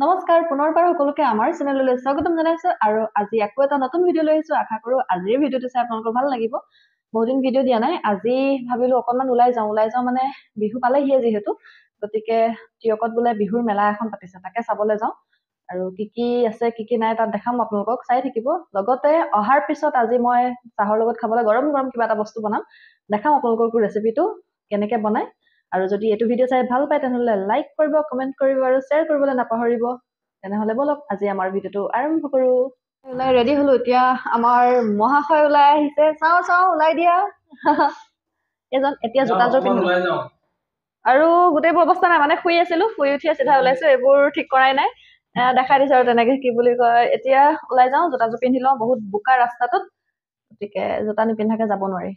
নমস্কাৰ, পুনৰবাৰ সকলোকে আমাৰ চেনেললৈ স্বাগতম জনাইছো আৰু আজি আকৌ এটা নতুন ভিডিঅ' লৈ আহিছো। আশা কৰো আজিৰ ভিডিঅ'টো চাই আপোনালোকৰ ভাল লাগিব। বহুদিন ভিডিঅ' দিয়া নাই, আজি ভাবিলো অকণমান ওলাই যাওঁ। ওলাই যাওঁ মানে বিহু পালেহিয়ে যিহেতু, গতিকে টীয়কত বোলে বিহুৰ মেলা এখন পাতিছে, তাকে চাবলৈ যাওঁ। আৰু কি কি আছে কি কি নাই তাত দেখাম আপোনালোকক, চাই থাকিব। লগতে অহাৰ পিছত আজি মই চাহৰ লগত খাবলৈ গৰম গৰম কিবা এটা বস্তু বনাম, দেখাম আপোনালোককো ৰেচিপিটো কেনেকৈ বনায়। আৰু যদি এইটো ভিডিঅ' চাই ভাল পায় তেনেহ'লে লাইক কৰিব, কমেণ্ট কৰিব আৰু শ্বেয়াৰ কৰিবলৈ নাপাহৰিব। তেনেহ'লে ব'লক আজি আমাৰ ভিডিঅ'টো আৰম্ভ কৰোঁ। ওলাই ৰেডি হ'লো, এতিয়া আমাৰ মহাশয় ওলাই আহিছে। চাওঁ চাওঁ ওলাই দিয়া এজন। এতিয়া জোতাযোৰ পিন্ধি আৰু গোটেইবোৰ অৱস্থা নাই, মানে শুই আছিলো, শুই উঠি চিধা ওলাইছো, এইবোৰ ঠিক কৰাই নাই, দেখাই দিছো আৰু তেনেকে কি বুলি কয়। এতিয়া ওলাই যাওঁ, জোতাযোৰ পিন্ধি লওঁ। বহুত বোকা ৰাস্তাটোত, গতিকে জোতা নিপিন্ধাকে যাব নোৱাৰি।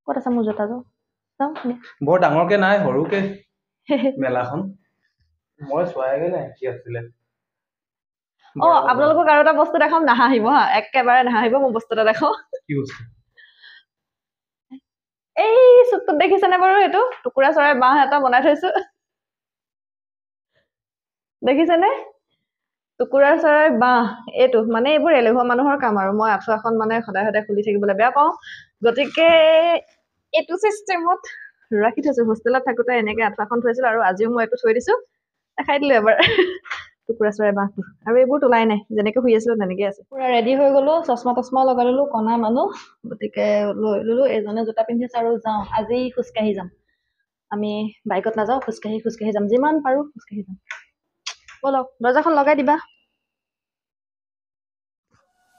ক'ত আছে মোৰ জোতাযোৰ? বৰ ডাঙৰকে নাই, সৰুকে মেলাখন, মই চোৱাইগে নাই কি আছিলে। অ, আপোনালোকক আৰু এটা বস্তু দেখাম, নাহাঁহিব হা, একেবাৰে নাহাঁহিব। মই বস্তু এটা দেখাওঁ। কি বস্তু? এই চুকটোত দেখিছেনে বাৰু? এইটো টুকুৰা চৰাই বাঁহ এটা বনাই থৈছো, দেখিছেনে? টুকুৰা চৰাই বাঁহ এইটো, মানে এইবোৰ এলেহুৱা মানুহৰ কাম আৰু। মই আঁঠুৱাখন মানে সদায় সদায় খুলি থাকিবলৈ বেয়া পাওঁ, গতিকে এইটো চিষ্টেমত ৰাখি থৈছো। হোষ্টেলত থাকোঁতে এনেকে আঁঠুৱাখন থৈছিলো আৰু আজিও মই এইটো থৈ দিছো। দেখাই দিলো এবাৰ টুকুৰা চৰাই বাঁহটো। আৰু এইবোৰ তোলাই নাই, যেনেকে শুই আছিলো তেনেকে আছে। পুৰা ৰেডি হৈ গলো, চশমা তচমা লগাই ললো, কণা মানুহ গতিকে লৈ ললো। এজনে জোতা পিন্ধিছে আৰু যাওঁ। আজি খোজকাঢ়ি যাম, আমি বাইকত নাযাওঁ, খোজকাঢ়ি খোজকাঢ়ি যাম, যিমান পাৰো খোজকাঢ়ি যাম। ব'লক, দৰ্জাখন লগাই দিবা।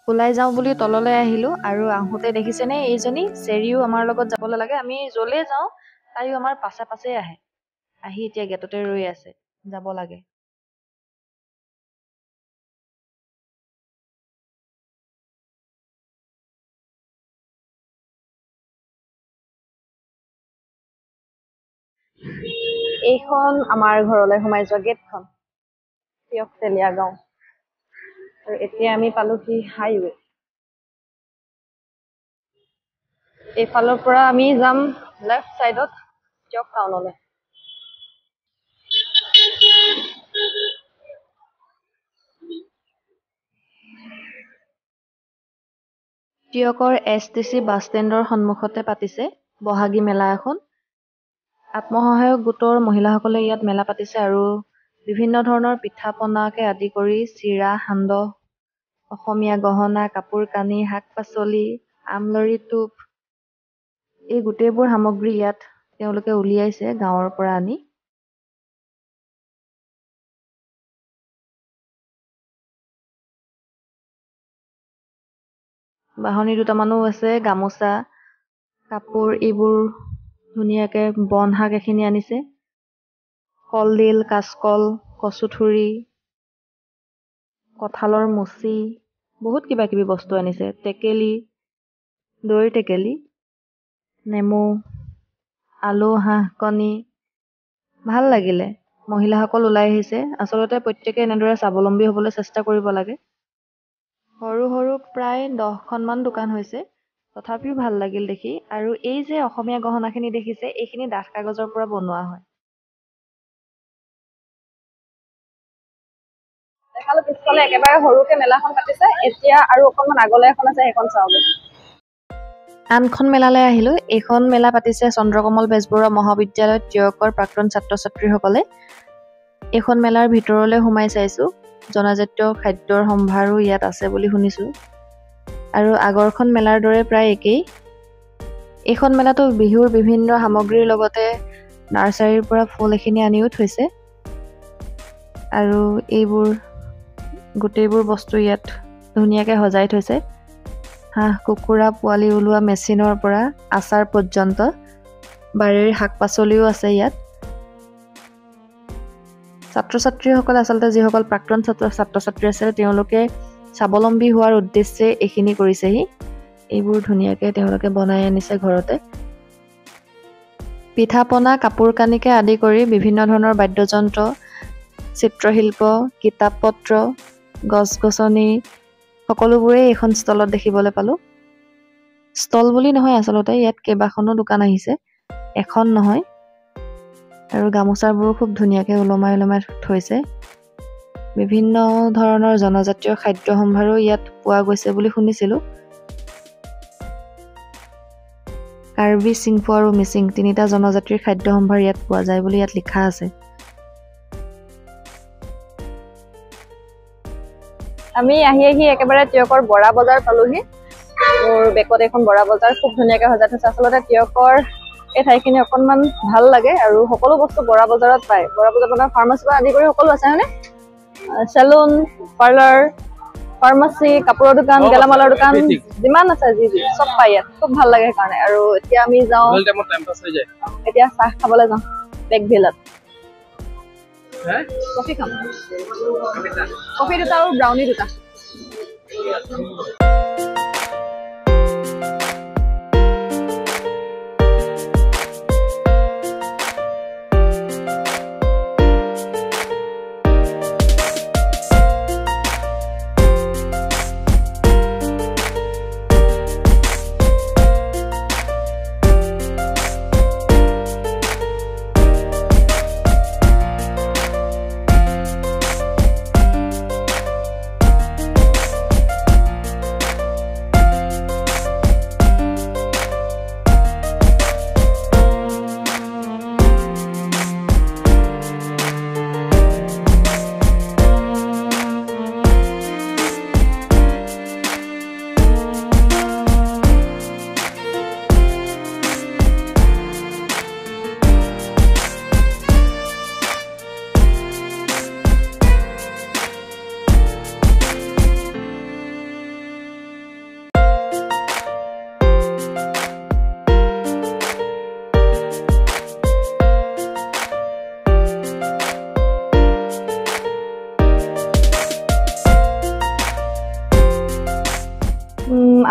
ওলাই যাওঁ বুলি তললৈ আহিলো আৰু আহোঁতে দেখিছেনে এইজনী চেৰিও আমাৰ লগত যাবলৈ লাগে। আমি য'লে যাওঁ তাইও আমাৰ পাছে পাছে আহে, আহি এতিয়া গেটতে ৰৈ আছে, যাব লাগে। এইখন আমাৰ ঘৰলৈ সোমাই যোৱা গেটখন, টীয়ক তেলীয়া গাঁও। আৰু এতিয়া আমি পালোহি হাইৱে। এইফালৰ পৰা আমি যাম লেফ্ট চাইডত টীয়ক টাউনলৈ। টীয়কৰ STC bus ষ্টেণ্ডৰ সন্মুখতে পাতিছে বহাগী মেলা এখন। আত্মসহায়ক গোটৰ মহিলাসকলে ইয়াত মেলা পাতিছে আৰু বিভিন্ন ধৰণৰ পিঠা পনাকে আদি কৰি চিৰা, সান্দহ, অসমীয়া গহনা, কাপোৰ কানি, শাক পাচলি, আমলৰি টোপ, এই গোটেইবোৰ সামগ্ৰী ইয়াত তেওঁলোকে উলিয়াইছে গাঁৱৰ পৰা আনি। বাঁহনি দুটামানো আছে, গামোচা, কাপোৰ এইবোৰ ধুনীয়াকে বন শাক এইখিনি আনিছে, কলডিল, কাচকল, কচুথুৰি, কঁঠালৰ মুচি, বহুত কিবা কিবি বস্তু আনিছে, টেকেলি, দৈৰ টেকেলি, নেমু, আলু, হাঁহ কণী। ভাল লাগিলে, মহিলাসকল ওলাই আহিছে। আচলতে প্ৰত্যেকে এনেদৰে স্বাৱলম্বী হ'বলৈ চেষ্টা কৰিব লাগে। সৰু সৰু প্ৰায় 10খনমান দোকান হৈছে, তথাপিও ভাল লাগিল দেখি। আৰু এই যে অসমীয়া গহনাখিনি দেখিছে, এইখিনি ডাঠ কাগজৰ পৰা বনোৱা হয়। দেখালো পিছফালে একেবাৰে সৰুকে মেলাখন পাতিছে। এতিয়া আৰু অকণমান আগলৈ এখন আছে, সেইখন চাওঁগে। আনখন মেলালৈ আহিলো। এইখন মেলা পাতিছে চন্দ্ৰকমল বেজবৰুৱা মহাবিদ্যালয়ত টীয়কৰ প্ৰাক্তন ছাত্ৰ ছাত্ৰীসকলে। এইখন মেলাৰ ভিতৰলৈ সোমাই চাইছো। জনজাতীয় খাদ্যৰ সম্ভাৰো ইয়াত আছে বুলি শুনিছো। আৰু আগৰখন মেলাৰ দৰে প্ৰায় একেই। এইখন মেলাতো বিহুৰ বিভিন্ন সামগ্ৰীৰ লগতে নাৰ্চাৰীৰ পৰা ফুল এইখিনি আনিও থৈছে। আৰু এইবোৰ গোটেইবোৰ বস্তু ইয়াত ধুনীয়াকৈ সজাই থৈছে। হাঁহ কুকুৰা পোৱালি ওলোৱা মেচিনৰ পৰা আচাৰ পৰ্যন্ত, বাৰীৰ শাক পাচলিও আছে ইয়াত। ছাত্ৰ ছাত্ৰীসকলে আচলতে যিসকল প্ৰাক্তন ছাত্ৰ ছাত্ৰী আছে তেওঁলোকে স্বাৱলম্বী হোৱাৰ উদ্দেশ্যে এইখিনি কৰিছেহি। এইবোৰ ধুনীয়াকৈ তেওঁলোকে বনাই আনিছে ঘৰতে। পিঠা পনা, কাপোৰ কানিকে আদি কৰি বিভিন্ন ধৰণৰ বাদ্যযন্ত্ৰ, চিত্ৰশিল্প, কিতাপ পত্ৰ, গছ গছনি সকলোবোৰেই এইখন ষ্টলত দেখিবলৈ পালোঁ। ষ্টল বুলি নহয়, আচলতে ইয়াত কেইবাখনো দোকান আহিছে, এখন নহয়। আৰু গামোচাবোৰো খুব ধুনীয়াকৈ ওলমাই ওলমাই থৈছে। বিভিন্ন ধৰণৰ জনজাতীয় খাদ্য সম্ভাৰো ইয়াত পোৱা গৈছে বুলি শুনিছিলোঁ। কাৰ্বি, চিংফো আৰু মিচিং তিনিটা জনজাতিৰ খাদ্য সম্ভাৰ ইয়াত পোৱা যায় বুলি ইয়াত লিখা আছে। আমি আহি আহি একেবাৰে টীয়কৰ বৰা বজাৰ পালোহি। মোৰ বেকত এইখন বৰা বজাৰ খুব ধুনীয়াকৈ সজাই থৈছে। আচলতে টীয়কৰ এই ঠাইখিনি অকণমান ভাল লাগে আৰু সকলো বস্তু বৰা বজাৰত পায়। বৰা বজাৰত মানে ফাৰ্মাচী পৰা আদি কৰি সকলো আছে, হয়নে? চেলুন, পাৰ্লাৰ, ফাৰ্মাচী, কাপোৰৰ দোকান, গেলামালৰ দোকান, যিমান আছে যি যি চব পায় ইয়াত। খুব ভাল লাগে সেইকাৰণে। আৰু এতিয়া আমি যাওঁ, এতিয়া চাহ খাবলৈ যাওঁ বেকভিলত। কফি খাম, কফি দুটা আৰু ব্ৰাউনি দুটা।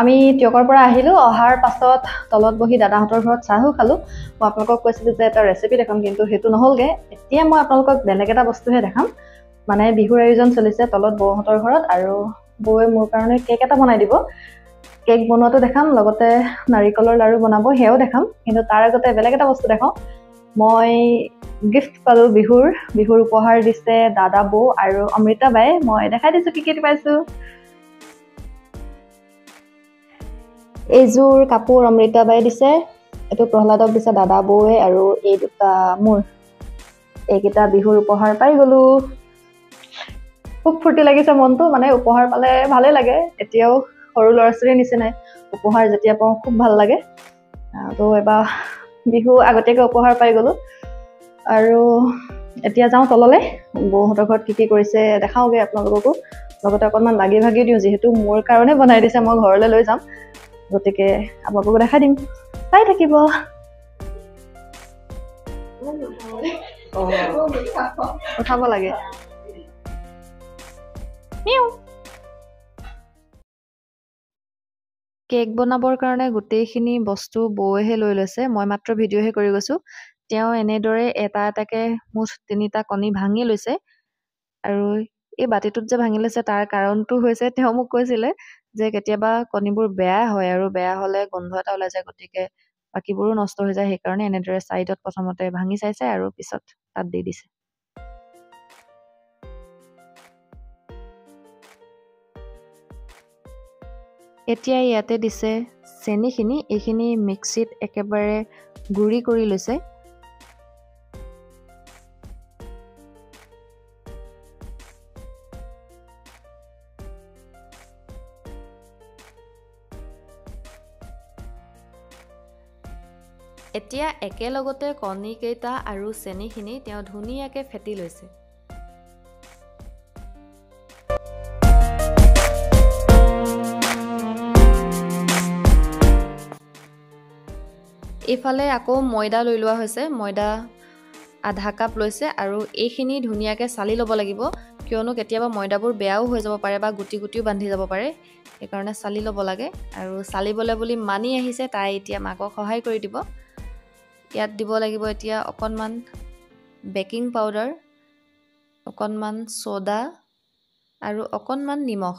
আমি টীয়কৰ পৰা আহিলোঁ। অহাৰ পাছত তলত বহি দাদাহঁতৰ ঘৰত চাহো খালোঁ। মই আপোনালোকক কৈছিলোঁ যে এটা ৰেচিপি দেখাম, কিন্তু সেইটো নহ'লগৈ। এতিয়া মই আপোনালোকক বেলেগ এটা বস্তুহে দেখাম। মানে বিহুৰ আয়োজন চলিছে তলত বৌহঁতৰ ঘৰত আৰু বৌৱে মোৰ কাৰণে কেক এটা বনাই দিব। কেক বনোৱাটো দেখাম, লগতে নাৰিকলৰ লাড়ু বনাব সেয়াও দেখাম। কিন্তু তাৰ আগতে বেলেগ এটা বস্তু দেখাওঁ। মই গিফ্ট পালোঁ বিহুৰ, বিহুৰ উপহাৰ দিছে দাদা, বৌ আৰু অমৃতা বায়ে। মই দেখাই দিছোঁ কি কি পাইছোঁ। এইযোৰ কাপোৰ অমৃতা বায়ে দিছে, এইটো প্ৰহ্লাদক দিছে দাদা বৌৱে, আৰু এই দুটা মোৰ। এইকেইটা বিহুৰ উপহাৰ পাই গ'লো। খুব ফূৰ্তি লাগিছে মনটো, মানে উপহাৰ পালে ভালেই লাগে। এতিয়াও সৰু ল'ৰা ছোৱালীৰ নিচিনাই উপহাৰ যেতিয়া পাওঁ খুব ভাল লাগে। তো এবাৰ বিহু আগতীয়াকৈ উপহাৰ পাই গ'লো। আৰু এতিয়া যাওঁ তললৈ, বৌহঁতৰ ঘৰত কি কি কৰিছে দেখাওঁগৈ আপোনালোককো, লগতে অকণমান লাগি ভাগি দিওঁ, যিহেতু মোৰ কাৰণে বনাই দিছে, মই ঘৰলৈ লৈ যাম, গতিকে আপোনালোককো দেখাই দিম, চাই থাকিব। উঠাব লাগে। কেক বনাবৰ কাৰণে গোটেইখিনি বস্তু বৌৱেহে লৈ লৈছে, মই মাত্ৰ ভিডিঅ'হে কৰি গৈছোঁ। তেওঁ এনেদৰে এটা এটাকে মুঠ তিনিটা কণী ভাঙি লৈছে। আৰু এই বাতিটোত যে ভাঙি লৈছে তাৰ কাৰণটো হৈছে, তেওঁ মোক কৈছিলে যে কেতিয়াবা কণীবোৰ বেয়া হয় আৰু বেয়া হ'লে গোন্ধ এটা ওলাই যায়, গতিকে বাকীবোৰো নষ্ট হৈ যায়, সেইকাৰণে এনেদৰে ছাইডত প্ৰথমতে ভাঙি চাইছে আৰু পিছত তাত দি দিছে। এতিয়া ইয়াতে দিছে চেনিখিনি, এইখিনি মিক্সিত একেবাৰে গুড়ি কৰি লৈছে। এতিয়া একেলগতে কণীকেইটা আৰু চেনিখিনি তেওঁ ধুনীয়াকৈ ফেটি লৈছে। এইফালে আকৌ ময়দা লৈ লোৱা হৈছে, ময়দা আধা কাপ লৈছে আৰু এইখিনি ধুনীয়াকৈ চালি ল'ব লাগিব, কিয়নো কেতিয়াবা ময়দাবোৰ বেয়াও হৈ যাব পাৰে বা গুটি গুটিও বান্ধি যাব পাৰে, সেইকাৰণে চালি ল'ব লাগে। আৰু চালিবলৈ বুলি মানি আহিছে, তাই এতিয়া মাকক সহায় কৰি দিব। ইয়াত দিব লাগিব এতিয়া অকণমান বেকিং পাউডাৰ, অকণমান ছ'ডা আৰু অকণমান নিমখ।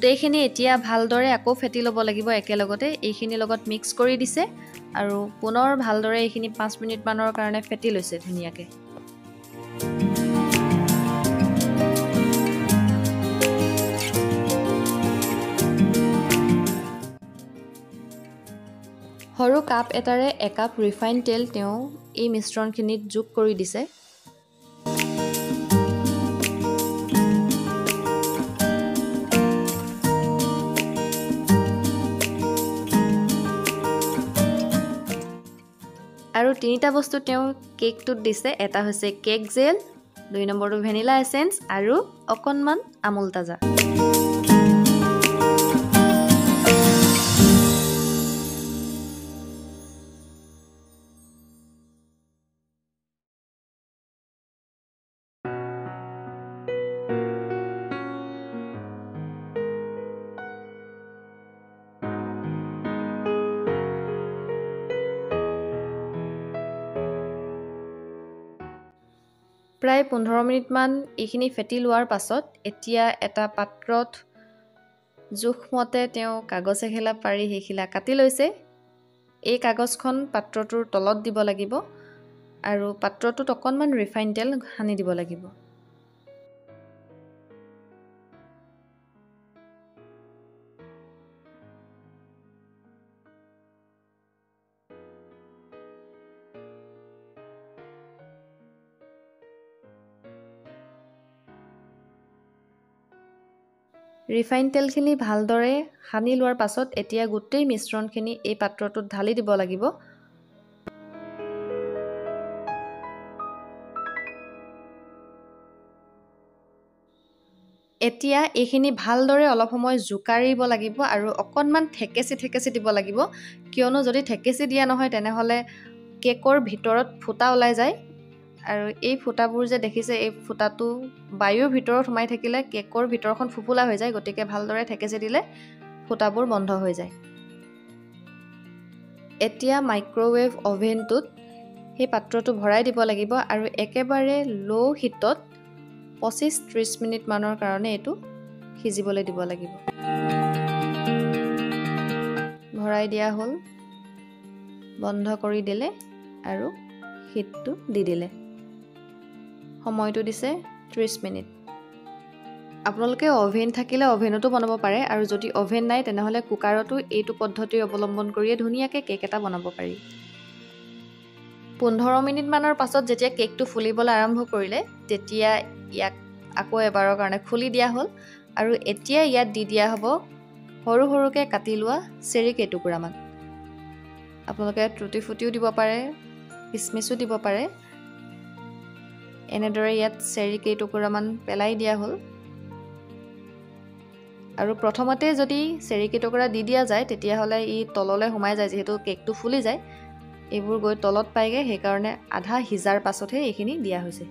গোটেইখিনি এতিয়া ভালদৰে আকৌ ফেটি ল'ব লাগিব একেলগতে। এইখিনিৰ লগত মিক্স কৰি দিছে আৰু পুনৰ ভালদৰে এইখিনি 5 মিনিটমানৰ কাৰণে ফেটি লৈছে ধুনীয়াকৈ। সৰু কাপ এটাৰে 1 কাপ ৰিফাইন তেল তেওঁ এই মিশ্ৰণখিনিত যোগ কৰি দিছে। আৰু 3টা বস্তু তেওঁ কেকটোত দিছে। এটা হৈছে কেক জেল, 2 নম্বৰটো ভেনিলা এচেঞ্চ আৰু অকণমান আমুল তাজা। প্ৰায় 15 মিনিটমান এইখিনি ফেটি লোৱাৰ পাছত এতিয়া এটা পাত্ৰত জোখমতে তেওঁ কাগজ এখিলা পাৰি সেইখিলা কাটি লৈছে। এই কাগজখন পাত্ৰটোৰ তলত দিব লাগিব আৰু পাত্ৰটোত অকণমান ৰিফাইন তেল সানি দিব লাগিব। ৰিফাইন তেলখিনি ভালদৰে সানি লোৱাৰ পাছত এতিয়া গোটেই মিশ্ৰণখিনি এই পাত্ৰটোত ঢালি দিব লাগিব। এতিয়া এইখিনি ভালদৰে অলপ সময় জোকাৰিব লাগিব আৰু অকণমান ঠেকেচি ঠেকেচি দিব লাগিব, কিয়নো যদি ঠেকেচি দিয়া নহয় তেনেহ'লে কেকৰ ভিতৰত ফুটা ওলাই যায় আৰু এই ফুটাবোৰ যে দেখিছে এই ফুটাটো বায়ুৰ ভিতৰত সোমাই থাকিলে কেকৰ ভিতৰখন ফুফুলা হৈ যায়, গতিকে ভালদৰে ঠেকেচি দিলে ফুটাবোৰ বন্ধ হৈ যায়। এতিয়া মাইক্ৰ'ৱেভ অভেনটোত সেই পাত্ৰটো ভৰাই দিব লাগিব আৰু একেবাৰে ল' হিটত 25-30 মিনিটমানৰ কাৰণে এইটো সিজিবলৈ দিব লাগিব। ভৰাই দিয়া হ'ল, বন্ধ কৰি দিলে আৰু হিটটো দি দিলে। সময়টো দিছে 30 মিনিট। আপোনালোকে অভেন থাকিলে অভেনতো বনাব পাৰে আৰু যদি অভেন নাই তেনেহ'লে কুকাৰতো এইটো পদ্ধতি অৱলম্বন কৰিয়ে ধুনীয়াকৈ কেক এটা বনাব পাৰি। 15 মিনিটমানৰ পাছত যেতিয়া কেকটো ফুলিবলৈ আৰম্ভ কৰিলে তেতিয়া ইয়াক আকৌ এবাৰৰ কাৰণে খুলি দিয়া হ'ল আৰু এতিয়া ইয়াত দি দিয়া হ'ব সৰু সৰুকৈ কাটি লোৱা চেৰি কেইটুকুৰামান। আপোনালোকে টুটি ফুটিও দিব পাৰে, কিচমিচো দিব পাৰে। এনেদৰে ইয়াত চেৰি কেইটুকুৰামান পেলাই দিয়া হ'ল আৰু প্ৰথমতে যদি চেৰি কেইটুকুৰা দি দিয়া যায় তেতিয়াহ'লে ই তললৈ সোমাই যায়, যিহেতু কেকটো ফুলি যায় এইবোৰ গৈ তলত পায়গৈ, সেইকাৰণে আধা সিজাৰ পাছতহে এইখিনি দিয়া হৈছে।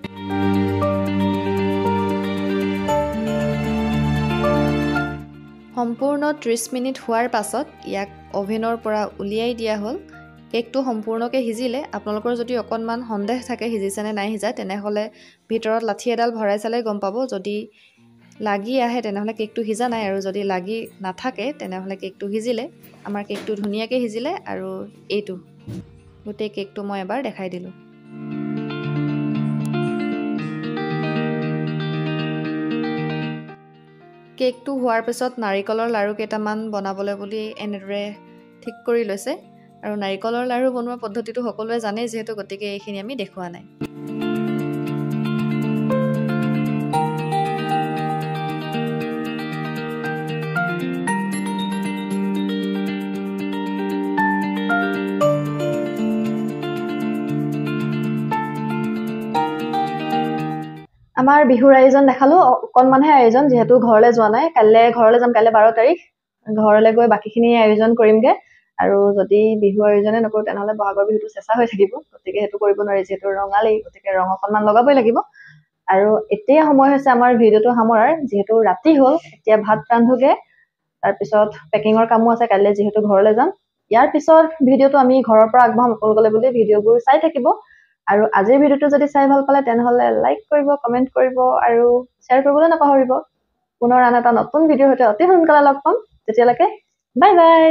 সম্পূৰ্ণ 30 মিনিট হোৱাৰ পাছত ইয়াক অভেনৰ পৰা উলিয়াই দিয়া হ'ল। কেকটো সম্পূৰ্ণকৈ সিজিলে। আপোনালোকৰ যদি অকণমান সন্দেহ থাকে সিজিছে নে নাই সিজা তেনেহ'লে ভিতৰত লাঠি এডাল ভৰাই চালে গম পাব। যদি লাগি আহে তেনেহ'লে কেকটো সিজা নাই আৰু যদি লাগি নাথাকে তেনেহ'লে কেকটো সিজিলে। আমাৰ কেকটো ধুনীয়াকৈ সিজিলে আৰু এইটো গোটেই কেকটো মই এবাৰ দেখাই দিলোঁ। কেকটো হোৱাৰ পিছত নাৰিকলৰ লাড়ু কেইটামান বনাবলৈ বুলি এনেদৰে ঠিক কৰি লৈছে আৰু নাৰিকলৰ লাড়ু বনোৱা পদ্ধতিটো সকলোৱে জানেই যিহেতু, গতিকে এইখিনি আমি দেখুওৱা নাই। আমাৰ বিহুৰ আয়োজন দেখালো, অকণমানহে আয়োজন যিহেতু ঘৰলৈ যোৱা নাই। কাইলৈ ঘৰলৈ যাম, কাইলৈ 12 তাৰিখ ঘৰলৈ গৈ বাকীখিনি আয়োজন কৰিমগৈ। আৰু যদি বিহু আয়োজনে নকৰোঁ তেনেহ'লে বহাগৰ বিহুটো চেঁচা হৈ থাকিব, গতিকে সেইটো কৰিব নোৱাৰি যিহেতু ৰঙালী, গতিকে ৰং অকণমান লগাবই লাগিব। আৰু এতিয়া সময় হৈছে আমাৰ ভিডিঅ'টো সামৰাৰ, যিহেতু ৰাতি হ'ল। এতিয়া ভাত ৰান্ধোগৈ, তাৰপিছত পেকিঙৰ কামো আছে কাইলৈ যিহেতু ঘৰলৈ যাম। ইয়াৰ পিছত ভিডিঅ'টো আমি ঘৰৰ পৰা আগবঢ়াম আপোনালোকলৈ বুলি ভিডিঅ'বোৰ চাই থাকিব। আৰু আজিৰ ভিডিঅ'টো যদি চাই ভাল পালে তেনেহ'লে লাইক কৰিব, কমেণ্ট কৰিব আৰু শ্বেয়াৰ কৰিবলৈ নাপাহৰিব। পুনৰ আন এটা নতুন ভিডিঅ'ৰ সৈতে অতি সোনকালে লগ পাম। তেতিয়ালৈকে বাই বাই।